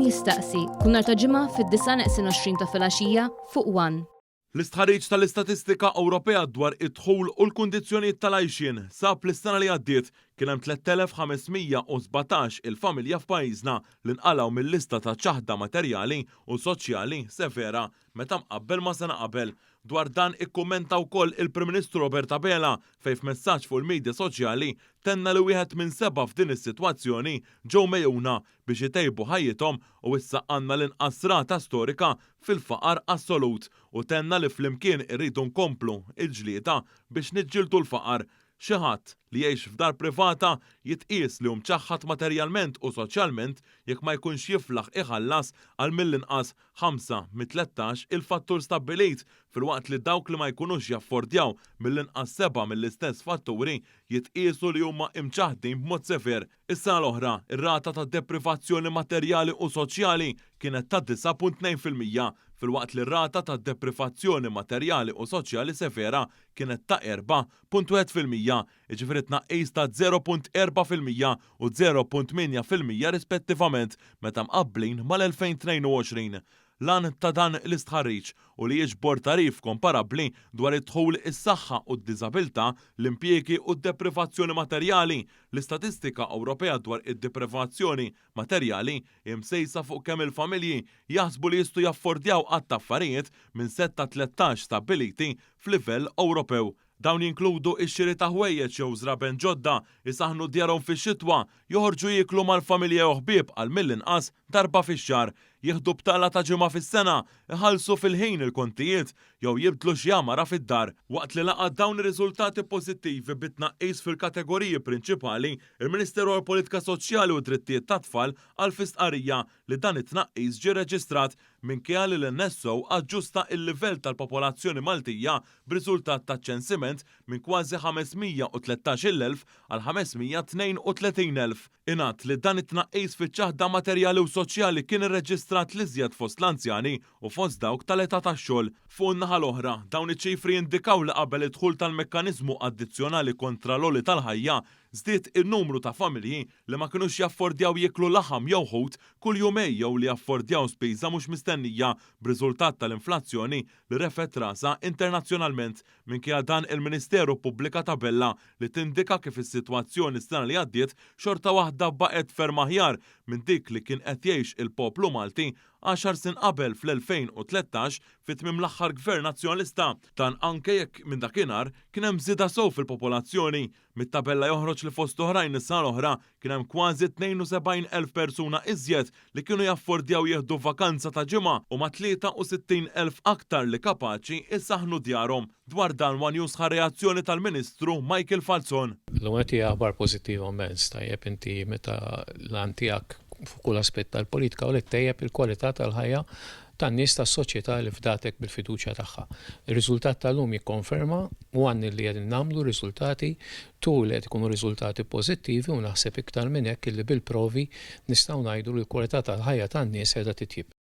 Jistaqsi, kull nhar ta' Ġimgħa fid-9:20 ta' filgħaxija fuq One. L-istħarriġ tal-Istatistika Ewropea dwar id-dħul u l-kundizzjonijiet tal-għajxien sab li s-sena li għaddiet kien hemm 3,517 il-familja f'pajjiżna li nqalgħu mil-lista ta' ċaħda materjali u soċjali severa meta mqabbel ma' sena qabel. Dwar dan ikkummenta wkoll il-Prim Ministru Robert Abela fejn f'messaġġ fuq il-midja soċjali tenna li wieħed minn sebgħa f'din is-sitwazzjoni ġew megħjuna biex itejbu ħajjithom u issa għandna l-inqas rata storika fil-faqar assolut u tenna li flimkien irridu nkomplu l-ġlieda biex niġġieldu l-faqar. Xi ħadd li jgħix f'dar privata jitqies li hu mċaħħad materjalment u soċjalment jekk ma jkunx jiflaħ iħallas għal mill-inqas ħamsa mit-tlettax il-fattur stabbilit filwaqt li dawk li ma jkunux jaffordjaw mill-inqas sebgħa mill-istess fatturi jitqiesu li huma imċaħħdin b'mod sever. Is-sena l-oħra, ir-rata ta' deprivazzjoni materjali u soċjali kienet ta' 9.2%, filwaqt li r-rata ta' deprivazzjoni materjali u soċjali severa kienet ta' 4.1%, jiġifieri tnaqqis ta' 0.4% u 0.8% rispettivament meta mqabblin mal-2022. L-għan ta' dan l-istħarriġ hu li jiġbor tagħrif komparabbli dwar id-dħul, is-saħħa u d-diżabilità, l-impjiegi u d-deprivazzjoni materjali. L-istatistika Ewropea dwar id-deprivazzjoni materjali hi msejsa fuq kemm il-familji jaħsbu li jistgħu jaffordjaw għadd ta' affarijiet minn sett ta' 13 stabbiliti f'livell Ewropew. Dawn jinkludu x-xiri ta' ħwejjeġ jew żraben ġodda, isaħħnu djarhom fix-xitwa, joħorġu jieklu mal-familja jew ħbieb għal mill-inqas darba fix-xahar, jieħdu btala ta' ġimgħa fis-sena, iħallsu fil-ħin il-kontijiet, jew jibdlu xi għamara fid-dar. Waqt li laqa' dawn ir-riżultati pożittivi bi tnaqqis fil-kategoriji prinċipali, il-Ministeru għall-Politika Soċjali u d-Drittijiet tat-Tfal qal fi stqarrija li dan it-tnaqqis ġie rreġistrat minkejja li l-NSO aġġusta l-livell tal-popolazzjoni Maltija b'riżultat ta' ċensiment minn kważi 513,000 għal 532,000. Ingħad li dan it-tnaqqis fiċ-ċaħda materjali u soċjali kien irreġistrat l-iżjed fost l-anzjani u fost dawk tal-età tax-xogħol. Fuq in-naħa l-oħra, dawn iċ-ċifri jindikaw li qabel id-dħul tal-mekkaniżmu addizzjonali kontra l-għoli tal-ħajja, żdied in-numru ta' familji li ma kinux jaffordjaw jieklu laħam jew ħut kull jumejn jew li jaffordjaw spiża mhux mistennija b'riżultat tal-inflazzjoni li refgħet rasha internazzjonalment. Minkejja dan, il-Ministeru ppubblika tabella li tindika kif is-sitwazzjoni s-sena li għaddiet xorta waħda baqgħet ferm aħjar minn dik li kien qed jgħix il-poplu Malti għaxar snin qabel fl-2013 fi tmiem l-aħħar Gvern Nazzjonalista. Dan anke jekk minn dakinhar kien hemm żieda sew fil-popolazzjoni. Mit-tabella joħroġ li fost oħrajn is-sena l-oħra kien hemm kważi 72,000 persuna iżjed li kienu jaffordjaw jieħdu vakanza ta' ġimgħa u ma' 63,000 aktar li kapaċi jsaħħnu djarhom. Dwar dan one News ħa reazzjoni tal-Ministru Michael Falzon. L-ewwel nett hija aħbar pożittiva immens, tajjeb inti meta l-għan tiegħek fuq kull aspett tal-politika hu li ttejjeb il-kwalità tal-ħajja tan-nies tas-soċjetà li fdatek bil-fiduċja tagħha. Ir-riżultat tal-lum jikkonferma one li qegħdin nagħmlu riżultati, two li qed ikunu riżultati pożittivi u naħseb iktar minn hekk illi bil-provi nistgħu ngħidu li l-kwalità tal-ħajja tan-nies qiegħda titjieb.